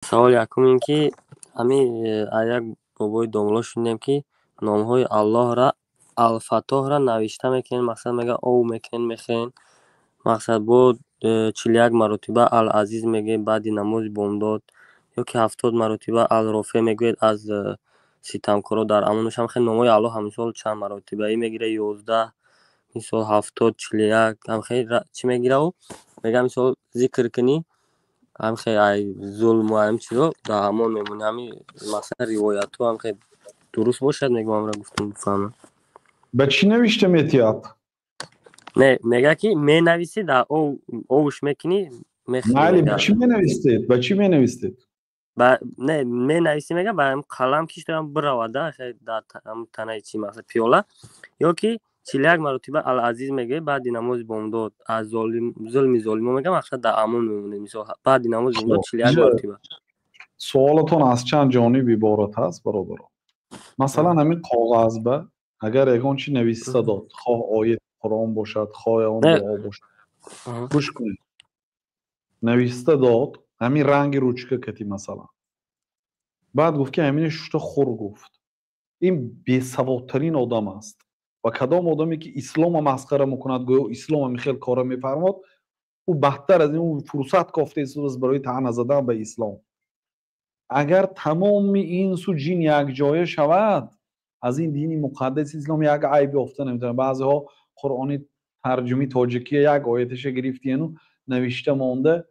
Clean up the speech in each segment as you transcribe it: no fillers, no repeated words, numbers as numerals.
Саволи якум ин ки ҳамин як бобои домло шунидем, ки номҳои Аллоҳра, Алфатоҳра навишта мекунен, мақсад мега, ов мекунен, мехӯрен, мақсад бо 41 маротиба Ал-Азиз мегӯед баъди намози бомдод ё ки 70 маротиба Ал-Рофеъ мегӯед, аз ситамкоро дар амон мешавам. Хеле номҳои Аллоҳ мисол чанд маротибаӣ мегира, 11, мисол 70, 41, ҳамхел чӣ мегира. Ӯ мега, мисол зикр кунӣ, ҳамхел ай зулму ҳам чизо дар амон мемонӣ. Ҳами масалан ривоятҳо ҳамхел дуруст бошад, мегӯям, амра гуфтам, бифаҳмам. Ба чӣ навишта метиҳад? Не, мега ки менависӣ, дар овуш мекунӣ. Майли, ба чӣ менавистед, ба чӣ менавистед? Не, менависӣ, мега, ба қалам киштам биравада дар танаи чи, масалан пиёла, ё ки 41 маротиба Ал-Азиз мегӯяд баъди намози бомдод, аз зулми золимо, мега, мақсад дар амон мемонед, мисол баъди намози бомдод 41 маротиба. Суолатон аз чанд ҷониб иборат аст, бародарон. Масалан, ҳамин коғаз ба агар ягон чи нависта дод, хоҳ ояти Қуръон бошад, хоҳ ягон дуо бошад, гӯш кунед, нависта дод ҳамин ранги ручка кати, масалан, баъд гуфт ки ҳамина шушта хур, гуфт, ин бесаводтарин одам аст. Ва кадом одаме ки ислома масхара мекунад, гӯё ислом ҳамин хел кора мефармод, ӯ бадтар аз ин, ӯ фурсат кофта истодааст барои таъна задан ба ислом. Агар тамоми инсу ҷин якҷоя шавад, аз ин дини муқаддаси ислом як айб ёфта наметавонад. Баъзеҳо Қуръони тарҷумаи тоҷикия як ояташа гирифтияну навишта монда: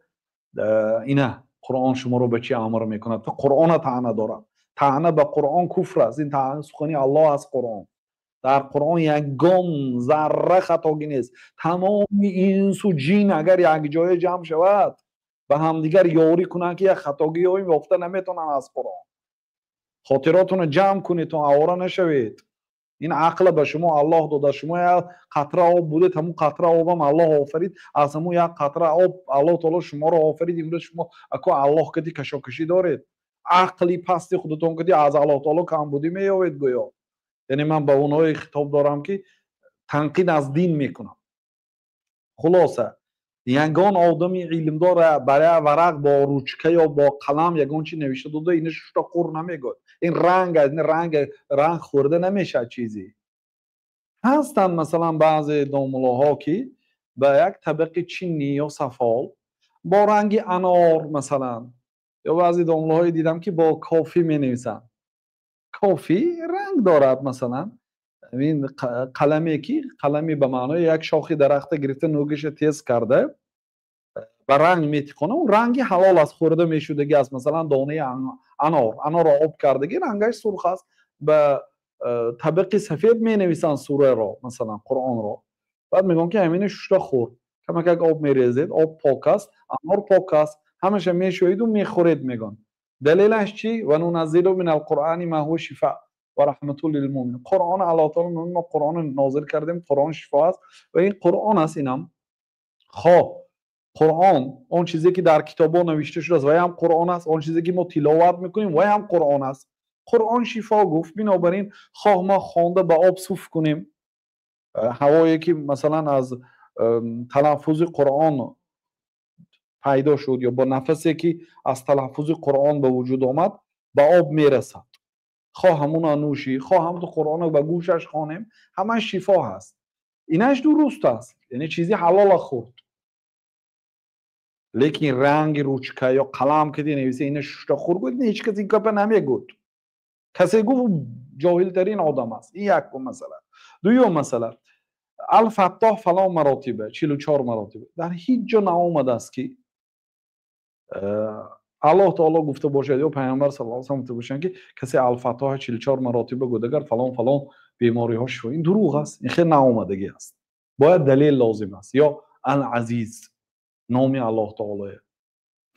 ина Қуръон шуморо ба чӣ амр мекунад? Қуръона таъна дорад. Таъна ба Қуръон куфр аст. Ин сухани Аллоҳ аст, Қуръон. Дар Қуръон ягон зарра хатогӣ нест. Тамоми инсу ҷин агар якҷоя ҷамъ шавад, ба ҳамдигар ёрӣ кунанд, ки як хатогӣ ёем, ёфта наметавонанд аз Қуръон. Хотиротонро ҷамъ кунед, то авора нашавед. Ин ақла ба шумо Аллоҳ дода. Шумо як қатра об будед, ҳамун қатра обам Аллоҳ офарид. Аз ҳамун як қатра об Аллоҳ таоло шуморо офарид. Имрӯз шумо ако Аллоҳ кади кашокашӣ доред, ақли пасти худатон кади аз Аллоҳ таоло камбудӣ меёвед гӯё. Яъне ман ба онҳое хитоб дорам, ки танқид аз дин мекунам. Хулоса, ягон одами илмдор бар як варақ бо ручка ё бо қалам ягон чи навишта дода, ина шушта қур намегӯяд. Ин ранг аст, ин ранг, ранг хӯрда намешавад. Чизе ҳастанд, масалан, баъзе домулоҳо, ки ба як табақи чинӣ ё сафол бо ранги анор, масалан, ё баъзе домулоҳое дидам, ки бо кофӣ менависанд. Кофӣ ранг дорад, масалан, ин қаламе ки қаламе ба маънои як шохи дарахта гирифта, нӯгиша тез карда, ба ранг метиқона, он ранги ҳалол аст, хӯрда мешудагӣ аст. Масалан, донаи анор, анорро об кардагӣ, рангаш сурх аст, ба табақи сафед менависанд сураро, масалан Қуръонро. Баъд мегӯям ки ҳамина шушта хӯр. Камакак об мерезед, об пок аст, анор пок аст, ҳамаша мешӯеду мехӯред, мегӯянд. Далелаш чӣ? Ва нуназзилу мин алқуръани ма ҳува шифа ва раҳмату лилмуминин. Қуръон, Аллоҳ таоло, мо Қуръонро нозил кардем, Қуръон шифо аст ва ин Қуръон аст. Инам хоҳ Қуръон, он чизе ки дар китобҳо навишта шудааст, вай ҳам Қуръон аст, он чизе ки мо тиловат мекунем, вай ҳам Қуръон аст. Қуръон шифо гуфт, бинобар ин хоҳ мо хонда ба об суф кунем, ҳавое ки масалан аз талаффузи Қуръон пайдо шуд ё бо нафасе ки аз талаффузи Қуръон ба вуҷуд омад, ба об мерасад, хоҳ ҳамуна нӯшӣ, хоҳ ҳамту Қуръонро ба гӯшаш хонем, ҳамаш шифо ҳаст. Инаш дуруст аст, яъне чизи ҳалола хӯрд. Лекин ранги ручка ё қалам ки нависа, ина шушта хӯр гӯд, ҳеҷ кас ин гапа намегӯд. Касе гуфт, ҷоҳилтарин одам аст. Ин якум масъала. Дуюм масъала: Алфаттоҳ фалон маротиба, 44 маротиба, дар ҳеҷ ҷо наомадааст, ки Аллоҳ таоло гуфта бошад ё Пайғамбар саллаллоҳу алайҳи васаллам гуфта бошанд, ки касе Алфаттоҳа 44 маротиба гӯд, агар фалон фалон бемориҳо шифо. Ин дурӯғ аст, ин хел наомадагӣ аст, бояд далел лозим аст. Ё Ал-Азиз номи Аллоҳ таолое,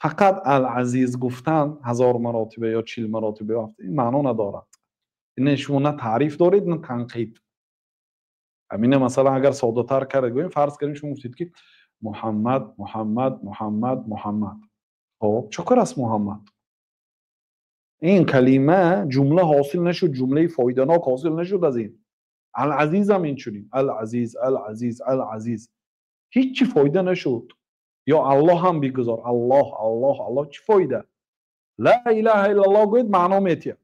фақат Ал-Азиз гуфтан 1000 маротиба ё 40 маротиба, ин маъно надорад. Ин шумо на таъриф доред, на танқид. Ҳамина, масалан, агар соддатар карда гӯем, фарз кардем, шумо гуфтед ки Муҳаммад, Муҳаммад, Муҳаммад, Муҳаммад. Хоб, чӣ кор аст Муҳаммад? Ин калима ҷумла ҳосил нашуд, ҷумлаи фоиданок ҳосил нашуд аз ин. Ал-Азизам инчунин, Ал-Азиз, Ал-Азиз, Ал-Азиз, ҳеҷ чӣ фоида нашуд. Ё Аллоҳ ҳам бигузор, Аллоҳ, Аллоҳ, Аллоҳ, чӣ фоида? Ла илаҳа иллаллоҳ гӯед, маъно метиҳад.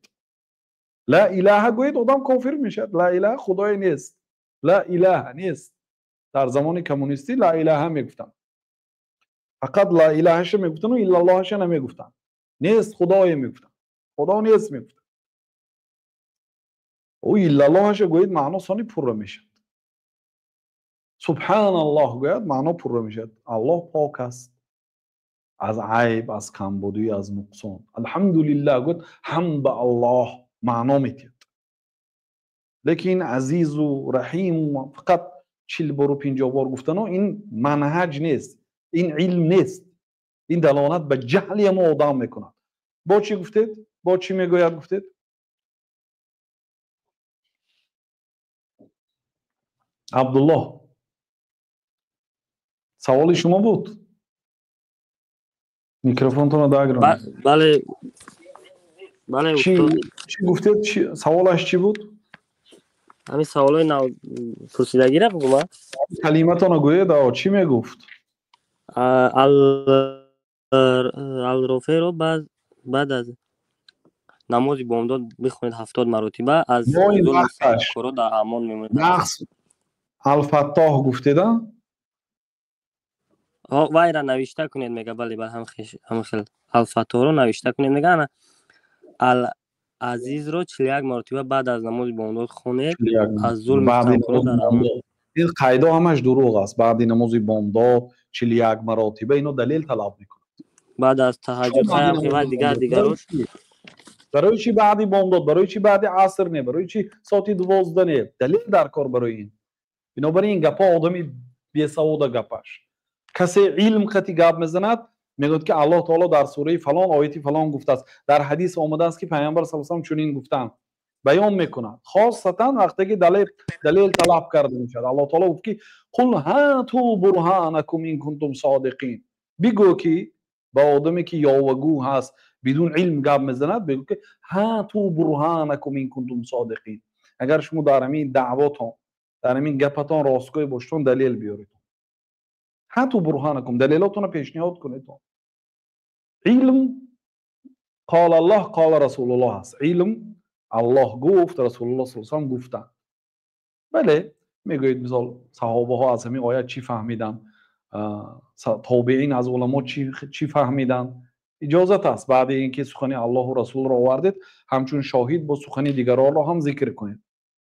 Ла илаҳа гӯед, одам кофир мешавад. Ла илаҳа, худое нест. Ла илаҳа нест. Дар замони коммунистӣ ла илаҳа мегуфтанд. Фақат ла илаҳаша мегуфтанд ва иллаллоҳаша намегуфтанд. Нест худое мегуфтанд. Худо нест мегуфтанд. Ӯ иллаллоҳаша гӯед, маъно сони пурра мешавад. Субҳаналлоҳ гӯяд, маъно пурра мешавад. Аллоҳ пок аст аз айб, аз камбудӣ, аз нуқсон. Алҳамдулиллаҳ гӯяд, ҳамд ба Аллоҳ, маъно метиҳад. Лекин азизу раҳиму фақат 40 бору 50 бор гуфтано ин манҳаҷ нест, ин илм нест. Ин далолат ба ҷаҳли ҳамо одам мекунад. Бо чӣ гуфтед? Бо чӣ мегӯяд гуфтед? Абдуллоҳ, саволи шумо буд? Микрофонтонро дагрон. Бале, бале. Чӣ гуфтед? Саволаш чӣ буд? Ҳамин саволои нав пурсидагира бугум. Калиматонро гӯед, чӣ мегуфт? Алроферо баъд аз намози бомдод бихонед 70 маротиба, аз коро дар амон мемонед. Нақс Алфаттоҳ гуфтеда? Вайра навишта кунед мега. Бале, ба ҳамин хел Алфаттоҳро навишта кунед мега. Ана Ал-Азизро 41 маротиба баъд аз намози бомдод хонед, аз зулми коро дар амон. Ин қайдо ҳамаш дурӯғ аст. Баъди намози бомдод 41 маротиба ино далел талаб мекунад. Баъд аз таҳаҷҷуд ва дигар дигарош. Барои чӣ баъди бомдод? Барои чӣ баъди аср не? Барои чӣ соати 12 не? Далел дар кор барои ин. Бинобар ин гапҳо одами бесавода гапаш. Касе илм қати гап мезанад, мегӯяд ки Аллоҳ таоло дар сураи фалон ояти фалон гуфтааст, дар ҳадис омадааст ки пайғамбар саллаллоҳу алайҳи васаллам чунин гуфтанд, баён мекунад. Хосатан вақте ки далел талаб карда мешавад. Аллоҳ таоло гуфт ки қул ҳату бурҳанакум ин кунтум содиқин. Бигӯ ки ба одаме ки ёвагӯ ҳаст, бидун илм гап мезанад, бигӯ ки ҳату бурҳанакум ин кунтум содиқин. Агар шумо дар ҳамин даъвотон, дар ҳамин гапатон ростгӯй бошедон, далел биёред. Ҳату бурҳанакум, далелотонро пешниҳод кунед. Илм қол Аллоҳ, қол Расулуллоҳ аст. Илм Аллоҳ гуфт, Расулуллоҳ саллаллоҳу алайҳи васаллам гуфтанд. Бале, мегӯед мисол саҳобаҳо аз ҳамин оят чӣ фаҳмиданд, тобеин аз уламо чӣ фаҳмиданд. Иҷозат аст баъди ин ки сухани Аллоҳу Расулро овардед, ҳамчун шоҳид бо сухани дигаронро ҳам зикр кунед.